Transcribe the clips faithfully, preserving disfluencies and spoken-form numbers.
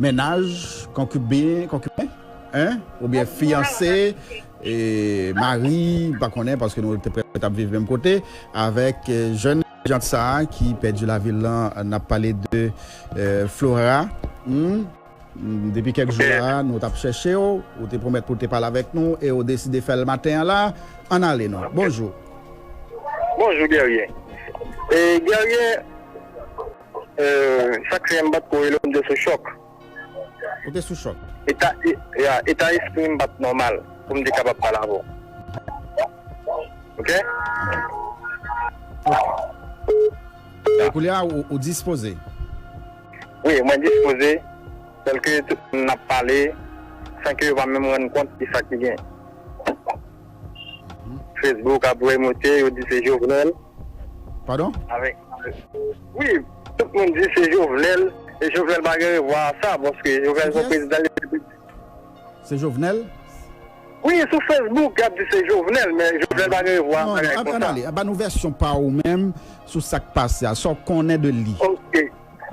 mennaj, konkiben, konkiben, en, oubyen fiyanse, e mari, m pa konnen, paske nou te prèske t ap viv menm kote, avèk, e, jèn etidyan sa a ki pèdi lavi l lan, n ap pale de, e, Flora. Hmm? Depi kèk jou la, nou t ap chèche w, ou te pwomèt pou w te pale avèk nou, e w deside fè l maten an la. Ann ale non. Bonjou. Bonjou, Guerrier. E, Guerrier, e, sa k fè m pa t ko rele w, m te sou chòk. Ou te sou chòk? Eta, e, ya, eta espri m pa t nòmal pou m te kapab pale avè w. Ok? E koulye a, ou, ou dispoze? Wi, mwen dispoze. Tèlke tout moun ap pale, san ke yo pa menm rann kont ki sa ki gen. Facebook ap voye monte, yo di se Jovenel. Padon? Avèk, wi, tout moun di se Jovenel, e Jovenel pa gen revwa a sa, paske Jovenel se yon prezidan repiblik. Se Jovenel? Wi, sou Facebook, y ap di se Jovenel, men Jovenel pa gen revwa a bagay konsa. Non, non, ann ale, ban nou vèsyon pa ou menm sou sa k pase a, sa w konnen de li. Ok.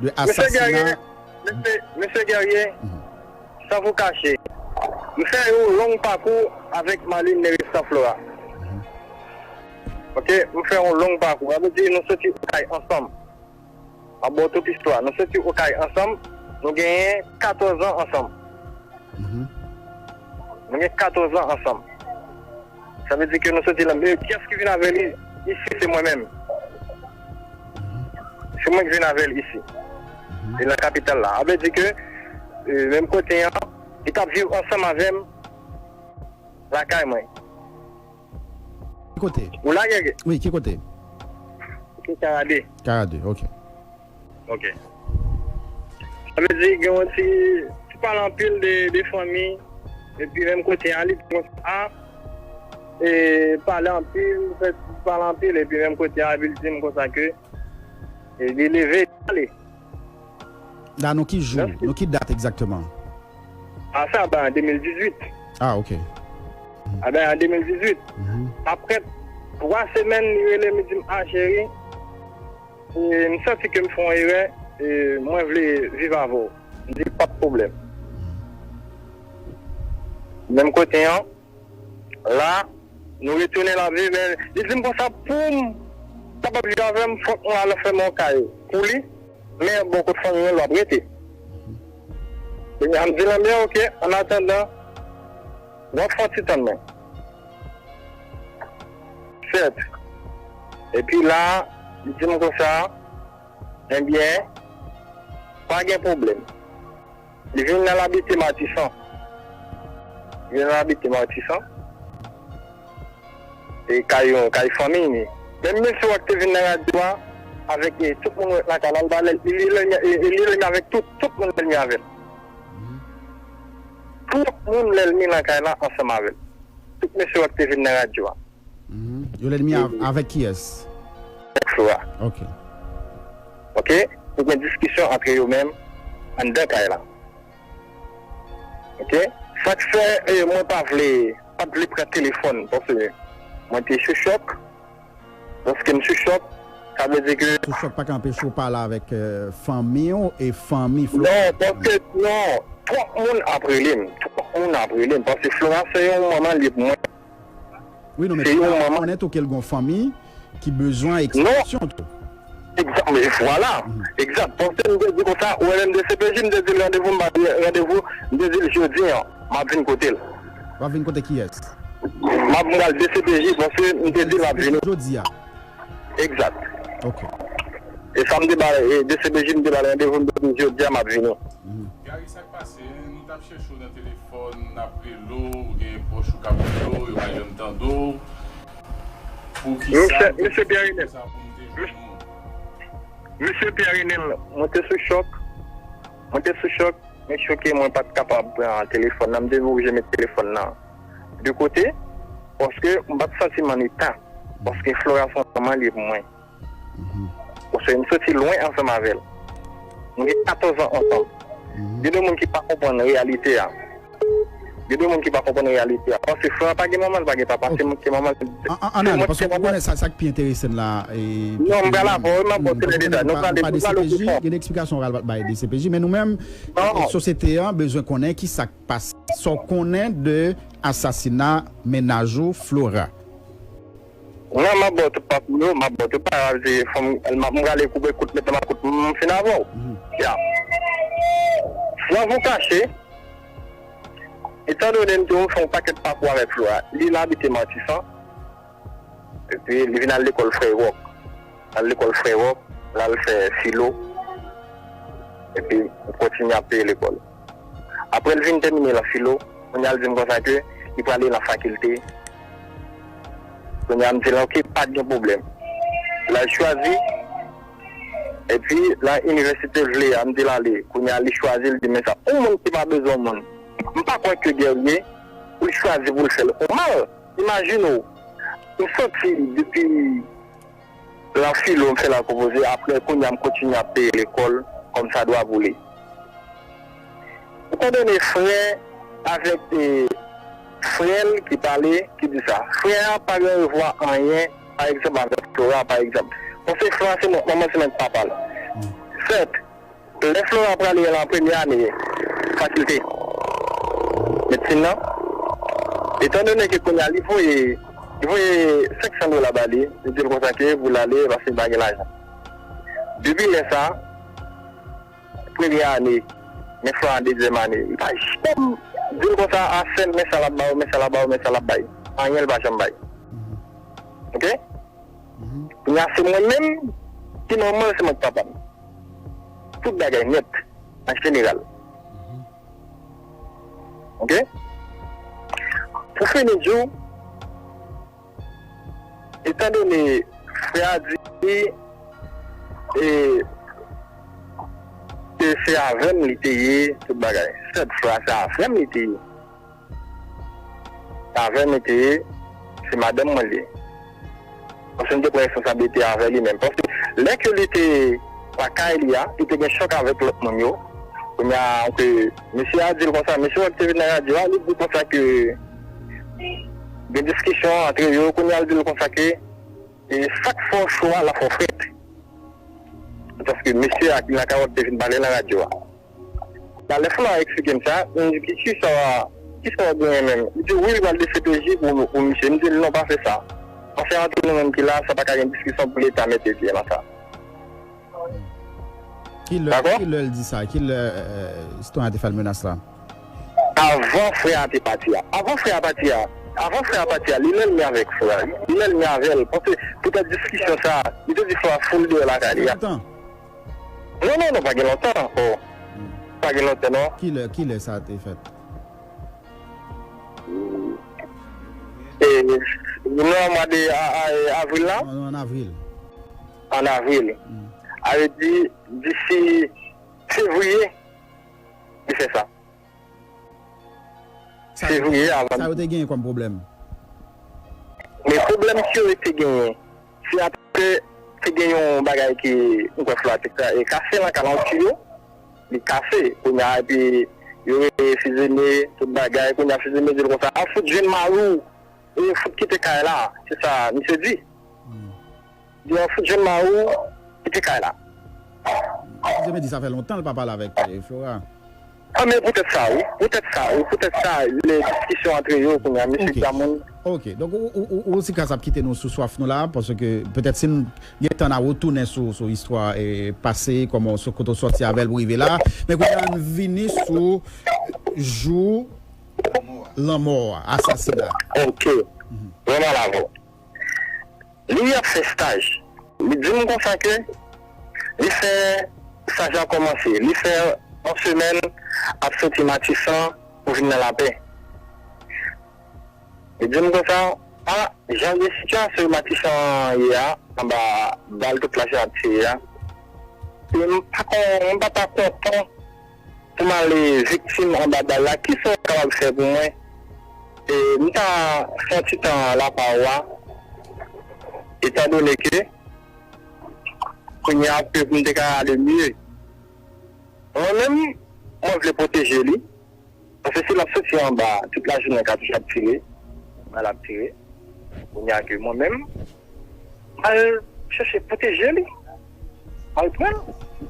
De asasina. Mesye Guerrier, mesye, mesye Guerrier, san vous cacher, m fè yon long pakou avèk Marlene Nerissa Flora. Ok, m fè yon long pakou. Sa vle di nou soti Okay ansanm. M ap ba w tout istwa. Nou soti Okay ansanm, nou genyen katòz an ansanm. Nou gen katòz an ansanm. Sa vle di ke nou soti la. Men kiyès ki vin avè li isi, se mwen menm. Se mwen ki vin avè l isi. E nan kapital la. Sa vle di ke, e, menm kote an, li t ap viv ansanm avè m lakay mwen. Ki kote? Ou la, Guerrier? Wi, ki kote? Ki Karade. Karade, ok. Ok. Sa vle di gen yon ti, ti pale anpil de, de fanmi, epi menm kote a, li di konsa, a, e pale anpil, fè ti pale anpil, epi menm kote a, epi li di m konsa ke, e li leve, li ale. La, nou ki jou, nou ki dat egzakteman? A, sa, ben, an de mil dizuit. Ah, ok. A, ben, an de mil dizuit. Apre twa semèn, li rele m, li di m, a, cheri, e, m santi ke m fè yon erè, e, mwen vle viv avè w. M di, pa t pwoblèm. Menm kote an, la, nou retounen la vi, men li di m konsa, pou m kapab viv avè m, fòk mwen al fèmen yon kay pou li, men bò kot fanmi mwen l ap rete. Kounye a, m di l, enben, ok, an atandan, w ap fè yon ti tann mwen. Sèt. Epi la, li di m konsa, enben, pa gen pwoblèm. Li vin al abite Matisan. Li vin al abite Matisan. E kay yon, kay fanmi li. Menm mesye a ki te vin nan radyo a, avèk, e, tout moun wè lakay la, li ba lè, li, li lènmi, e, e, li lènmi avèk tout, tout moun lènmi avè l. Tout moun lènmi lakay la ansanm avè l. Tout mesye a ki te vin nan radyo a. Mhm. Yo lènmi av-, avèk kiyès? Avèk Flora. Ok. Ok? Yo gen diskisyon antre yo menm anndan kay la. Ok? Sa k fè, e, mwen pa vle, pa t vle pran telefòn, paske mwen te sou chòk. Paske m sou chòk, sa vle di ke... Sou chòk pa ka anpeche w pale avèk, e, fanmi w e fanmi Flora. Non, paske, non, twòp moun ap rele m. Twòp moun ap rele m. Paske Flora se yon manman li ye pou mwen. Wi, non, men Flora konnen tou ke l gon fanmi ki bezwen ekspresyon tou. Egzat, men vwala. Egzat. Paske m te di konsa, ou wè menm D C P J, m te di l randevou, m pa di randevou, m te di l jodi an, m ap vin kote l. W ap vin kote kiyès? M ap pral D C P J, paske m te di l m ap vini. Jodi a? Egzat. Ok. E sa m te ba, e D C P J, m te ba l randevou, m te di jodi a, m ap vini. Gary, sa k pase? Nou t ap chèche w nan telefòn, n ap rele w, gen pwòch ou k ap rele w, yo pa janm tande w. Poukisa? Mesye, mesye Pierre Renel. Mesye Pierre Renel, mwen te sou chòk. Mwen te sou chòk. Mwen choke, mwen pa t kapab pran telefòn nan. M te oblije met telefòn nan de kote. Paske m pa t santi m an eta. Paske Flora se yon manman li ye pou mwen. Paske m soti lwen ansanm avè l. Nou gen katòz an ansanm. Gen de moun ki pa konprann reyalite a. Gen de moun ki pa konprann reyalite a. Paske frè a pa gen manman, li pa gen papa. Se mwen ki gen manman. An, an, ann ale, paske ou konnen sa, sa k pi enterese n la. Non, m pral avè w, m ap ba w tout detay. Nou prale, nou prale o fon. Gen de eksplikasyon w pral bay de C P J, men nou menm, sosyete an bezwen konnen ki sa k pase. Sa w konnen de asasina mennaj ou, Flora? Non, m ap ba w tout pati yo, m ap ba w tout bagay, se fò m, m ap, m prale koupe kout, mete m a kout, m fin avè w. Ya. San vou kache, etandone m te fè yon pakèt pakou avèk Flora, li, l abite Matisan, epi li vin al lekòl Frè Wòk. L al lekòl Frè Wòk, l al fè filo, epi l kontinye ap peye lekòl. Apre l fin tèmine nan filo, kounye a l di m konsa ke li prale nan fakilte. Kounye a m di l, oke, pa t gen pwoblèm. L al chwazi, epi nan inivèsite l vle a, m di l ale. Kounye a li chwazi, l di, men sa, yon moun ki pa bezwen yon moun. M pa kwè ke Guerrier, pou l chwazi pou l fè l yon mal. Imajine w, m soti depi nan filo, m fè l al konpoze, apre kounye a m kontinye ap peye lekòl kòmsadwa pou li. Etandone frè avèk, e, frè l ki pale, ki di sa. Frè a pa gen revwa anyen, pa egzanp, avèk Flora, pa egzanp. Paske Flora se mwen, manman se mwen k papa l. Sèt, lè Flora prale nan premye ane fakilte medsin nan, etandone ke kounye a li voye, li voye senk san dola ba li, li di l konsa ke pou l ale paske li pa gen lajan. Depi lè sa, premye ane, men Flora dezyèm ane, li pa janm di l konsa, a sè m, men sa l ap ba w, men sa l ap ba w, men sa l ap bay. Anyen l pa janm bay. Oke? Kounye a se mwen menm ki manman l, se mwen ki papa l. Tout bagay nèt, an jeneral. Oke? Pou fini di w, etandone frè a di, e, ke se avè m li te ye, tout bagay. Sèt frè a, se avè m li te ye. Avè m li te ye, se madanm mwen li ye. Paske m te pran responsablite avè li menm. Paske lè ke li te lakay li a, li te gen chòk avèk lòt moun yo. Kounye a, ke mesye a di l konsa, mesye a ki te vin nan radyo a, li di konsa ke gen diskisyon antre yo. Kounye a, l di l konsa ke, e, sa k fè w cho a, l ap fè w frèt. Paske mesye a ki nan kawòt te vin pale nan radyo a. Talè Flora eksplike m sa, m di, ki, kisa, kisa w ap genyen menm? Li di, wi, li pral D C P J pou, pou misye. M di l, non, pa fè sa. Paske antre nou menm ki la, sa pa ka gen diskisyon pou Leta mete pye nan sa. Ki lè, ki lè l di sa? Ki lè, euh, sitwayen an te fè l menas la? Avan frè a te pati a. Avan frè a pati a. Avan frè a pati a, li lènmi avèk frè a. Li lènmi avè l. Paske poutèt diskisyon sa, li te di frè a fout l deyò lakay li a. Fè lontan? Non, non, non, pa gen lontan ankò. Pa gen lontan, non. Ki lè, ki lè sa te fèt? E, nan mwa de a, a, e, avril la? An, an avril. An avril. Sa vle di, disi fevriye, li fè sa. Fevriye avan. Sa yo te genyen kòm pwoblèm? Men pwoblèm ke yo te genyen, se apre te gen yon bagay ki, m kwè Flora te ka-, e kase nan kay la, yon tiyo, li kase. Kounye a, epi yo rele Fizeme, tout bagay. Kounye a, Fizeme di l konsa, a fout jwenn mari w, e fout kite kay la. Se sa misye di. Di a fout jwenn mari w, kite kay la. Fizeme di sa fè lontan l pa pale avèk, eh, Flora. A, men poutèt sa, wi. Poutèt sa, wi. Poutèt sa, lè diskisyon antre yo, kounye a, misye di a moun. Ok, donk, ou, ou, ou, ou, Sikas ap kite nou sou swaf nou la, paske petèt si n gen tan, n a retounen sou, sou istwa, eh, pase, kòman, sou kote w sòti avè l pou rive la. Men kounye a, n vini sou jou lanmò a, asasina. Ok. Vrèman la, bon. Li ap fè staj. Li di m konsa ke li fè, staj la kòmanse. Li fè yon semèn ap soti Matisan pou vin nan Lapè. Li di m konsa, a, jan de sitiyasyon Matisan ye a, anba bal tout lajounen ap tire a, e m pa kon, m pa ta kontan pou m ale viktim anba bal la, kisa w kapab fè pou mwen? E, m ta fè yon ti tan la pa w a, etandone ke kounye a ke pou m te ka ale mye. Mwen menm, mwen vle pwoteje li. Se si l ap soti anba tout lajounen katouch ap tire, bal ap tire. Kounye a ke mwen menm, m al chèche pwoteje li. M al pran l.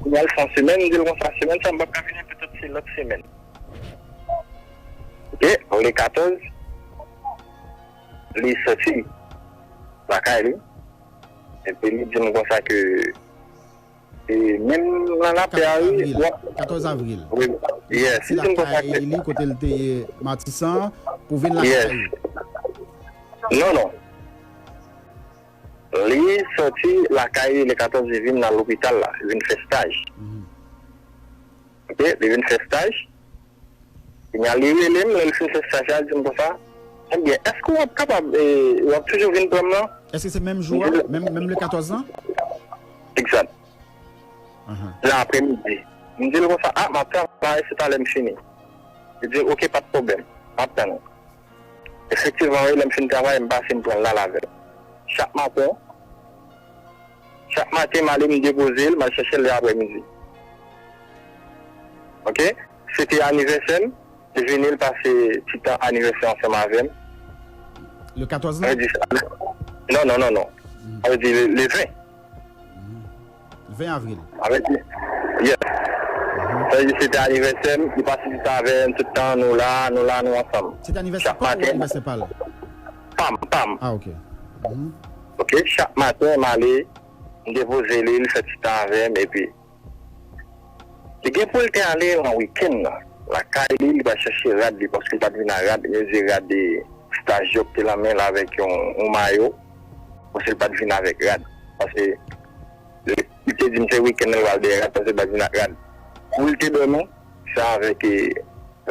Kounye a l fè yon semèn, m di l konsa, semèn sa m p ap ka vini, petèt se lòt semèn. Oke, le katòz, li soti lakay li. Epi li di m konsa ke, e, menm nan lapè a, wi, katòz avril. Katòz avril. Wi, yes, li di m konsa ke li kote l te ye Matisan pou vin lakay li. Non, non. Li soti lakay li le katòz, li vin nan lopital la, li vin fè staj. Mhm. Oke, li vin fè staj. Kounye a, li rele m, lè l fin fè staj la, li di m konsa, ebyen, èske w ap kapab, e, w ap toujou vin pran m nan? Èske se menm jou a? Menm, menm le katòz lan? Egzat. Ahan. Nan apremidi. M di l konsa, a, m ap travay, se talè m fini. Li di, oke, pa t pwoblèm. M ap tann ou. Efektivman, wi, lè m fin travay, m pase m pran l la avè l. Chak maten, chak maten, m ale, m depoze l, m al chèche l lè apremidi. Oke? Se te anivèsè m, li vini, l pase ti tan anivèsè ansanm avè m. Le katòz lan? Sa vle di sa. Non, non, non, non. Mhm. Sa vle di le, le ven. Mhm. Ven avril. Avèk li. Yes. Mhm. Sa vle di se te anivèsè m, li pase di sa avè m, tout tan nou la, nou la, nou ansanm. Se te anivèsè pa w ou anivèsè pa l? Pa m, pa m. Ah, ok. Mhm. Ok, chak maten, m ale, m depoze li, li fè ti tan avè m, epi li gen pou l te ale nan wikenn nan. Lakay li, li va chèche rad li, paske li pa t vin ak rad, li mezi rad de staj yo ki te nan men l avèk yon, yon mayo, paske li pa t vin avèk rad. Paske Li, li te di m se wikenn nan l pral dèyè rad, paske l pa t vin ak rad. Kou li te dòmi, se avèk, e,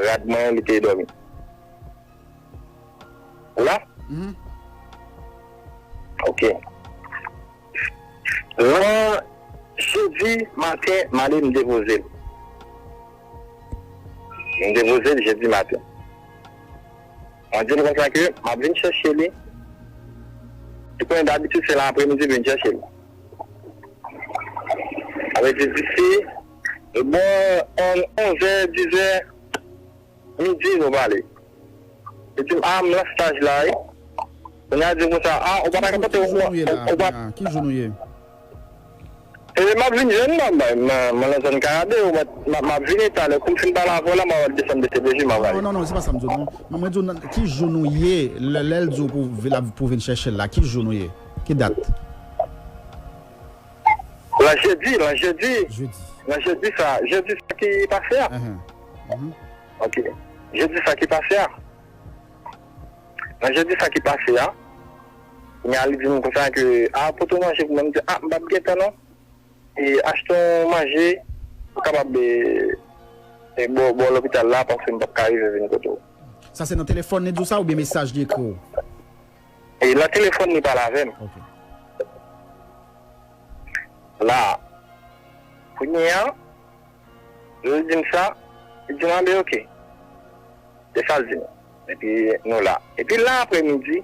rad mwen li te dòmi. Ou la? Mhm. Ok. Lan jedi maten, m ale m depoze l. M depoze l jedi maten. Mwen di l konsa ke m ap vin chèche li. Li konnen dabitid se nan apremidi m vin chèche l. Sa vle di disi, bò, on-, onzè, dizè, midi, nou pale. Li di m, a, m nan staj la, wi. Kounye a, di m konsa, a, ou pa ta ka pote, ou pa. Ki jou nou ye la? Ki jou nou ye? E, m ap vin jwenn nan, m, m, mwen nan zòn Karade, ou mèt, m, m ap vini talè, kou m fin pale avè w la, m ap desann de C P J, m ap ale. Non, non, non, se pa sa m di w, non. Mwen, mwen di w, nan, ki jou nou ye, lè, lè l di w pou, pou vin chèche l la, ki jou nou ye? Ki dat? Lan jedi, lan jedi. Jedi. Lan jedi sa, jedi sa ki pase a. Ahan. Mhm. Ok. Jedi sa ki pase a. Nan jedi sa ki pase a, kounye a li di m konsa ke, a, pote w manje pou mwen. M di, a, m p ap gen tan non. E achte yon manje pou kapab, e, e, bò, bò lopital la, paske m p ap ka rive vin kote w. Sa se nan telefòn li di w sa oubyen mesaj li ekri w? E nan telefòn li pale avè m. Ok. La, kounye a, lè l di m sa, li di m, a, ben, ok. Se sa l di m. Epi nou la. Epi la apremidi,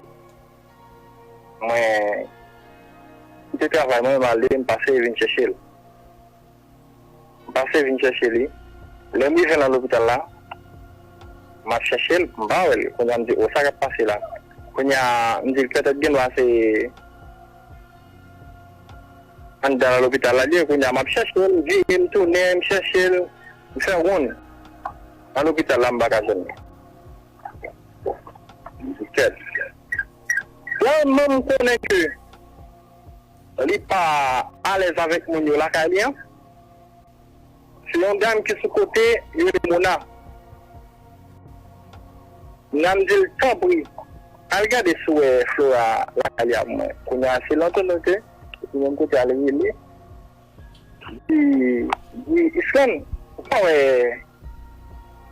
mwen kite travay mwen, m ale, m pase vin chèche l. M pase vin chèche li. Lè m rive nan lopital la, m ap chèche l, m pa wè l. Kounye a m di, o, sa k ap pase la? Kounye a m di l petèt gendwa se anndan nan lopital la li ye. Kounye a m ap chèche l, m vire, m tounen, m chèche l, m fè wonn nan lopital la, m pa ka jwenn li. M di kèt. Tèlman m konnen ke li pa alèz avèk moun yo lakay li an. Se yon dam ki sou kote, yo rele Mona. Mona m di l, tanpri, al gade si w wè Flora lakay li a pou mwen. Kounye a, se Lantono ke, epi menm kote a l rele. Di, di, Islèn, ou pa wè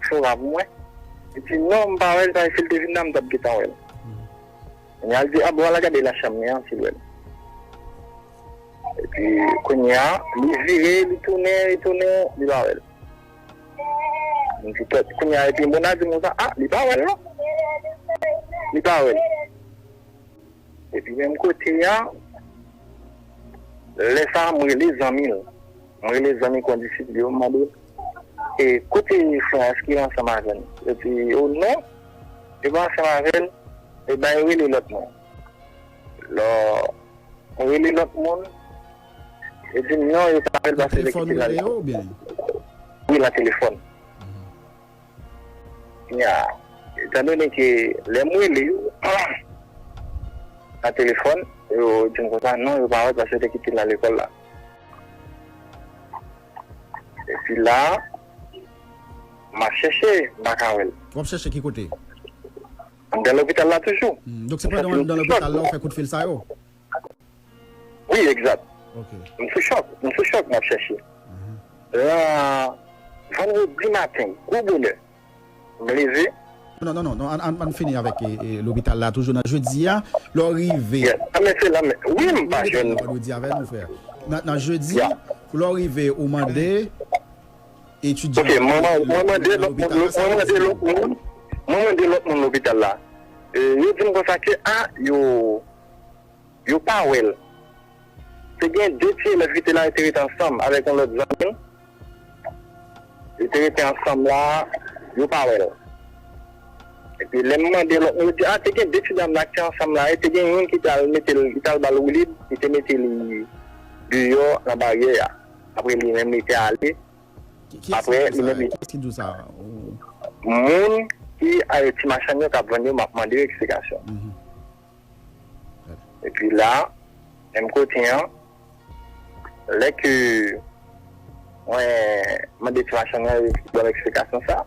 Flora pou mwen? Li di, non, m pa wè l, sa, si l te vin la, m t ap gentan wè l. Kounye a, l di, a, bon, al gade lachanm li an, si l wè l. Epi, kounye a, li vire, li tounen, li tounen, li pa wè l. M di, kèt, kounye a, epi Mona di m konsa, a, li pa wè l, non. Li pa wè l. Epi menm kote a, lè sa a, m rele zanmi l. M rele zanmi kondisip li yo, m mande l, e kote frè a, èske yo ansanm avè n? Yo di, o non, yo pa ansanm avè l, e ba yo rele lòt moun. Lò, mwen rele lòt moun, yo di m non, yo pa avè l paske li kite l al. Nan telefòn ou rele yo oubyen? Wi, nan telefòn. Nya, etandone ke lè m rele yo nan telefòn, yo di m konsa, non, yo pa wè l paske yo te kite l nan lekòl la. Epi la, m ap chèche, m pa ka wè l. W ap chèche ki kote? M nan lopital la toujou. Hmm, donk se pandan w nan lopital la w fè kout fil sa yo? Wi, egzat. Ok. M sou chòk, m sou chòk, m ap chèche. Mhm. Lan vandredi maten, gwo bonè, m leve. Non, non, non, non, an, an, an fini avèk e, e, lopital la toujou nan jedi a. Lè w rive. Yes. Ah, men se la, men, wi, m pa jwenn. Ou di avè nou, frè. Nan, nan jedi, lè w rive, ou mande etidyan. Ok, mwen, mwen, mwen mande lòt moun, mwen mande lòt moun, mwen mande lòt moun lopital la. E, yo di m konsa ke, a, yo, yo pa wè l. Te gen de ti elèv ki te la, yo te rete ansanm avèk yon lòt zanmi l. Yo te rete ansanm la, yo pa wè l. Epi lè m mande lòt moun, yo di, a, te gen de ti dam la ki te ansanm la, e te gen youn ki t al mete l, ki t al ba l woulib, li te mete li deyò nan baryè a. Apre li menm, li te ale. Ki, ki apre, li menm, li... Ki, ki di w sa? Ou... Moun ki, a, ti machann yo k ap vann yo, m ap mande yo eksplikasyon. Mhm. Epi la, menm kote an, lè ke mwen mande ti machann nan, li ban m eksplikasyon sa.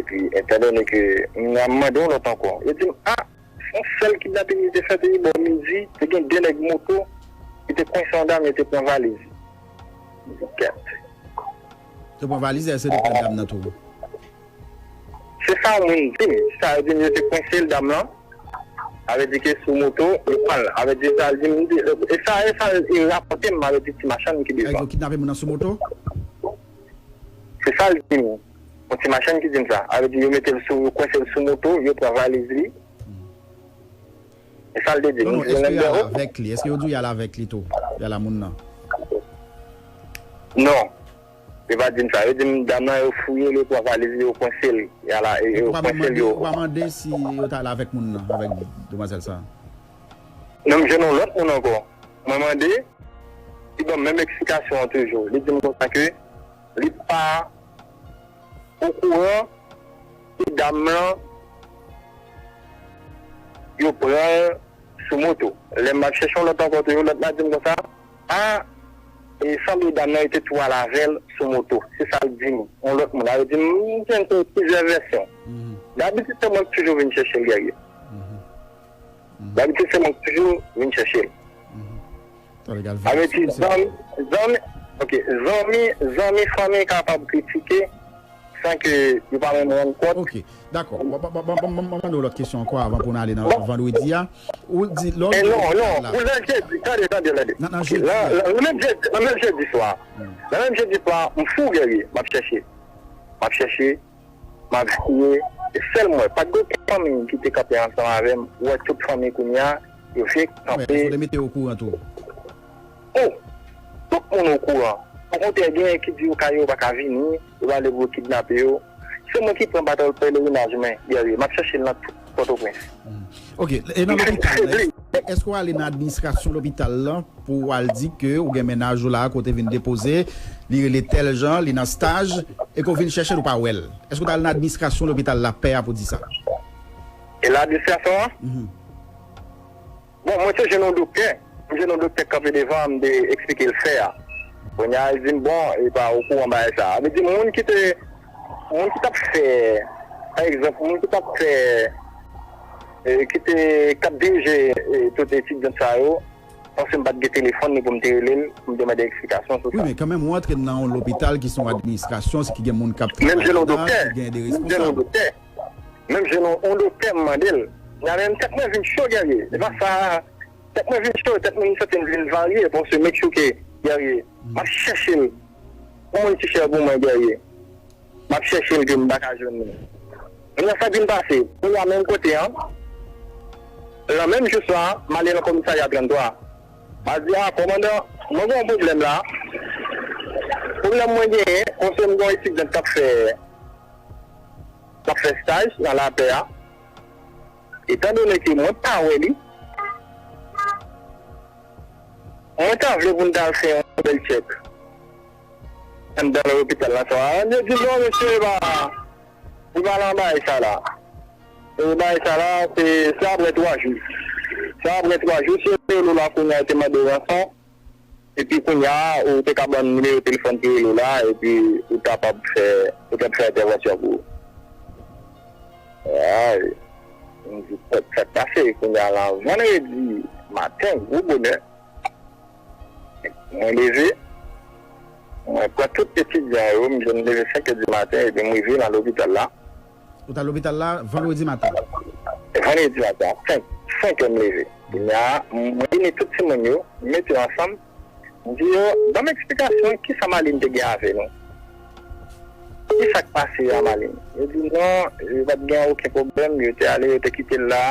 Epi, etandone ke m mande yon lòt ankò, yo di m, a, se yon sèl kidnaping ki te fèt wi, bò midi, te gen de nèg moto ki te kwense yon dam, yo te pran valiz li. M di, kèt. Te pran valiz, èske te pran dam nan tou? Se sa yon moun di m. Sa yo di m yo te kwense l, dam lan. Sa vle di ke sou moto, yo pran l. Sa vle di sa l di m, e sa, e sa l rapòte m, sa vle di ti machann ki devan. Yo kidnape moun nan sou moto? Se sa l di m. Yon ti machann ki di m sa. Sa vle di yo mete l sou, yo kwense l sou moto, yo pran valiz li. E sa l te di m. Non, non, èske y al avèk li? Èske yo di w y al avèk li tou? Y al a moun nan? Non. Yo pa di m sa. Yo di m dam nan, yo fouye l, yo pran valiz li, yo kwense l. Y al a, yo kwense l, yo... Ou pa mande, ou pa mande si yo t al avèk moun nan, avèk demwazèl sa? Non, m jwenn yon lòt moun ankò. Mwen mande, li ban m menm eksplikasyon an toujou. Li di m konsa ke li pa okouran si dam lan, yo pran l sou moto. Lè m ap chèche yon lòt ankò toujou, lòt la di m konsa, a, e sanble dam nan yo te tou al avè l sou moto. Se sa l di m. Yon lòt moun la, yo di m, m jwenn plizyè vèsyon. Mhm. Dabitid, se mwen ki toujou vin chèche l, Guerrier. Mhm. Dabitid, se mwen ki toujou vin chèche l. Mhm. Sa vle di, zanmi, zanmi, ok, zanmi, zanmi, fanmi kapab kritike san ke yo pa menm rann kont. Ok, dakò. Ban, ban, ban, ban, ban, ban, ban nou lòt kesyon ankò avan pou n ale nan vandredi a. Ou di, lè w... Eh, non, non, pou lè jedi, tande, tande, tande. Nan, nan jedi a. Nan, nan, nan menm jedi, nan menm jedi swa. Hmm. Nan menm jedi swa, m fou, Guerrier, m ap chèche. M ap chèche. M ap siye, e sèl mwen, pa t gen okenn fanmi ki te kanpe ansanm avè m. Ou wè tout fanmi kounye a, yo vle kanpe. Mwen, èske w te mete yo okouran tou? Oh! Tout moun okouran. Okontrè, genyen ki di yo kay yo pa ka vini, yo pale pou yo kidnape yo. Se mwen ki pran baton pelerinaj mwen, Guerrier. M ap chèche l nan tout Pòtoprens. Hmm. Ok, e nan lopital la, èske w ale nan administrasyon lopital la? Pou w al di ke ou gen mennaj ou la a, kote vin depoze, li rele tèl jan, li nan staj, e ke w vin chèche l, ou pa wè l. Èske w t al nan administrasyon lopital Lapè a pou di sa? E nan administrasyon an? Mhm. Bon, mwen te jwenn yon doktè. Mwen jwenn yon doktè k kanpe devan an, m te eksplike l fè a. Kounye a, l di m, bon, li pa okouran bagay sa a. Sa vle di, moun ki te, moun ki t ap fè, pa egzanp, moun ki t ap fè, e, ki te, k ap dirije, e, tout etidyan sa yo, paske m pa t gen telefòn ni pou m te rele l, pou m te mande eksplikasyon sou sa. Wi, men kanmenm, ou antre nan yon lopital ki se yon administrasyon, se ki gen moun k ap travay ladan, ki gen de responsab. Menm jwenn yon doktè. Menm jwenn yon, yon doktè, m mande l. Nan menm tèt mwen vin cho, Guerrier. Se pa sa, tèt mwen vin cho, tèt mwen, m santi m vin varye, paske make sure ke, Guerrier, m ap chèche l. Yon moun ki chè pou mwen, Guerrier. M ap chèche l ke m pa ka jwenn li. Kounye a sa k vin pase, kounye a menm kote an, nan menm jou swa, m ale nan komisarya trannntwa. M al di, a, kòmandan, mwen gen yon pwoblèm la. Pwoblèm mwen genyen, konse m gen yon etidyant k ap fè, k ap fè staj nan lapè a. Etandone ke mwen pa wè li, mwen ta vle pou n ta al fè yon bèl tchèk anndan lopital la swa a. Yo di non, mesye, e pa, e pa nan bagay sa la. E bagay sa la, se, se apre twa jou. Se apre twa jou, se rele w la kounye a, yo te mande w ranson. Epi kounye a, ou te ka ban m nimewo telefòn ki rele w la, epi ou t ap fè, ou t ap fè entèvansyon pou ou. Ay, m di, sa k pase kounye a la? Vandredi maten, gwo bonè, mwen leve, mwen pran tout etidyan yo, m jwenn leve senk è di maten, epi m rive nan lopital la. Ou t al lopital la vandredi maten? Vandredi maten, senk, senk è m leve. Kounye a, m reyini tout timoun yo, m mete yo ansanm, m di yo, ban m eksplikasyon, kisa Maline te gen avè nou? Kisa k pase a Maline? Yo di non, yo pa t gen okenn pwoblèm, yo te ale, yo te kite l la,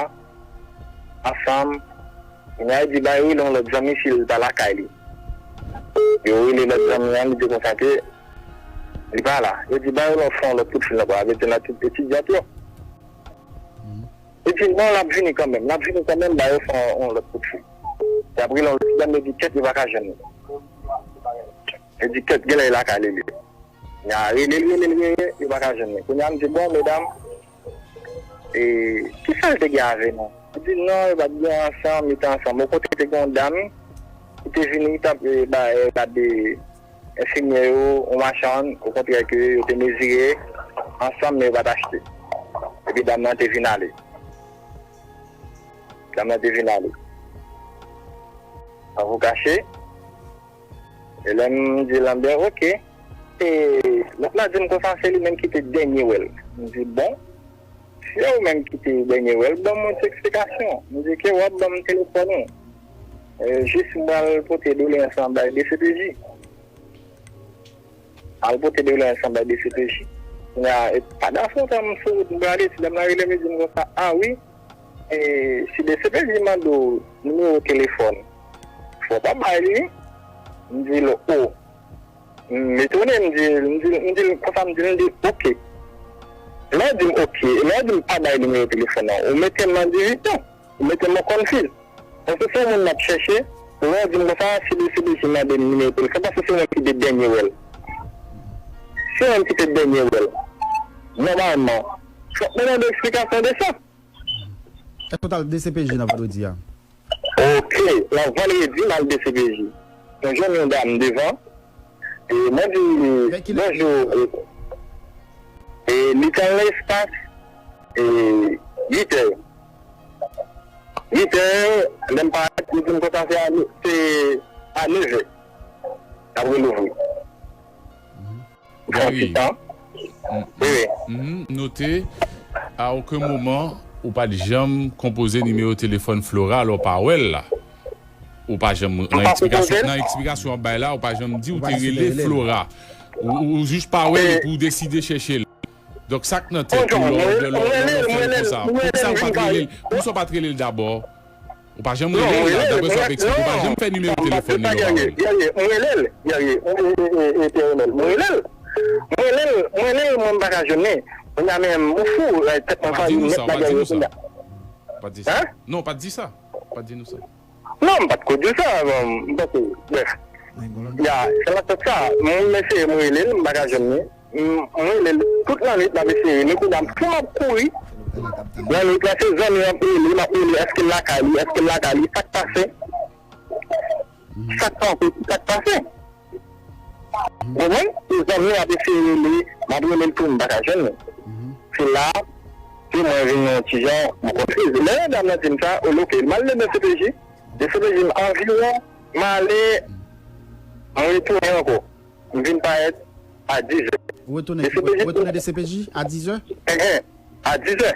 ansanm. Kounye a, yo di ba yo rele yon lòt zanmi si l pa lakay li. Yo rele lòt zanmi an, li di konsa ke li pa la. Yo di ba yo fè yon lòt kout fil ankò, avèti nan tout etidyant yo. Li di non, l ap vini kanmenm, l ap vini kanmenm, ba yo fè yon, yon lòt kout fil. Y ap rele yon lòt etidyant, yo di kèt, yo pa ka jwenn li. Yo di kèt, genlè li lakay li li. Y a rele l, rele l, rele l, yo pa ka jwenn li. Kounye a, m di bon, medam, e, kisa l te gen avè nou? Yo di non, yo pa t gen ansanm, yo te ansanm. Okontrè, te gen yon dam ki te vini, ki t ap, e, ba, e, gade enfimyè yo, yon machann, okontrè ke yo te mezire ansanm, men yo pa t achte. Epi dam nan te vin ale. Dam nan te vin ale. San vou kache, e lè m di l, anben, oke. E lòt la di m konsa se li menm ki te dènye wè l. M di, bon, si se ou menm ki te dènye wè l, ban m yon ti eksplikasyon. M di, ke w ap ban m telefòn ou. E, jis m pral pote doleyans lan bay D C P J. Al pote doleyans lan bay D C P J. Kounye a, e, pandan se tan, m sou wout, m prale, ti dam nan rele m, li di m konsa, a wi, e, si D C P J mande w nimewo telefòn, fò w pa bay li, wi. M di l, o. M etone, m di, m di, m di l konsa, m di l, m di, oke. Lè w di m oke, lè w di m pa bay nimewo telefòn nan, ou mete m nan diviton. Ou mete m nan konfiz. Paske se yon moun m ap chèche, lè w di m konsa, se D C P J mande m nimewo telefòn, paske se mwen ki te dènye wè l. Se mwen ki te dènye wè l. Nòmalman, fòk mwen mande eksplikasyon de sa. Èske w t al D C P J nan vandredi a? Oke, nan vandredi, m al D C P J. Mwen jwenn yon dam devan, e mwen di li, bonjou, e, e li t al nan espas, e, uit è. Uit è, lè m parèt, li di m konsa se a, se a nèf è y ap relouvri. Fè yon ti tan. Wi, wi. Mhm, note, a okenn moman, ou pa t janm konpoze nimewo telefòn Flora, alò w pa wè l la. Ou pa janm, nan eksplikasyon, nan eksplikasyon w ap bay la, ou pa janm di w te rele Flora. Ou, ou, ou jis pa wè l epi w deside chèche l. Donk, sa k nan tèt ou lè w, lè w, lè w fè l konsa? Poukisa w pa t rele l? Poukisa w pa t rele l dabò? Ou pa janm rele l la, daprè sa w ap eksplike, ou pa janm fè nimewo telefòn li lè w pa wè l. Guerrier, Guerrier, mwen rele l, Guerrier, e, e, e, Etènèl, mwen rele l. Mwen rele l, mwen rele l, mwen pa ka jwenn li. Kounye a menm, ou fou, e, tèt mwen fayi nèt la, Guerrier, kounye a. Pa t di sa. Hein? Non, pa t di sa. Pa t di nou sa. Non, m pa t ko di sa, bon, m panse, bref. Ya, se nan sans sa, m eseye, m rele l, m pa ka jwenn li. M, m rele l tout lannwit, m ap eseye li. Kounye a, m fou, m ap kouri. Lannwit la, se zanmi an ap rele, m ap rele, èske l lakay li, èske l lakay li, sa k pase? Sa k pase? Sa k pase? Ou konprann? Se zanmi an ap eseye rele, m ap rele l tou, m pa ka jwenn li. Se la, ke mwen vin yon ti jan, m konfize. Lè dam nan di m sa, o, oke, m al nan D C P J. D C P J m anviwon, m ale, m retounen ankò. M vin parèt a diz è. Ou retounen, ou retounen D C P J a diz è? Enhen, a diz è.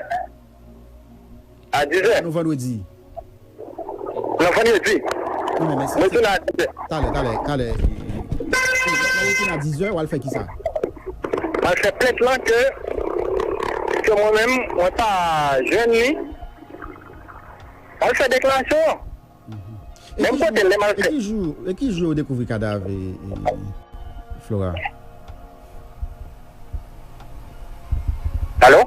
A diz è. Nou vandredi. Nan vandredi. Wi, men, men se, mwen se, tounen a diz è. Talè, talè, talè. Lè w tounen a diz è, w al fè kisa? M al fè plent lan ke, ke mwen menm, mwen pa jwenn li. M al fè deklarasyon an. Menm kote, lè m al fè. E ki jou, e ki jou yo dekouvri kadav, e, e, Flora?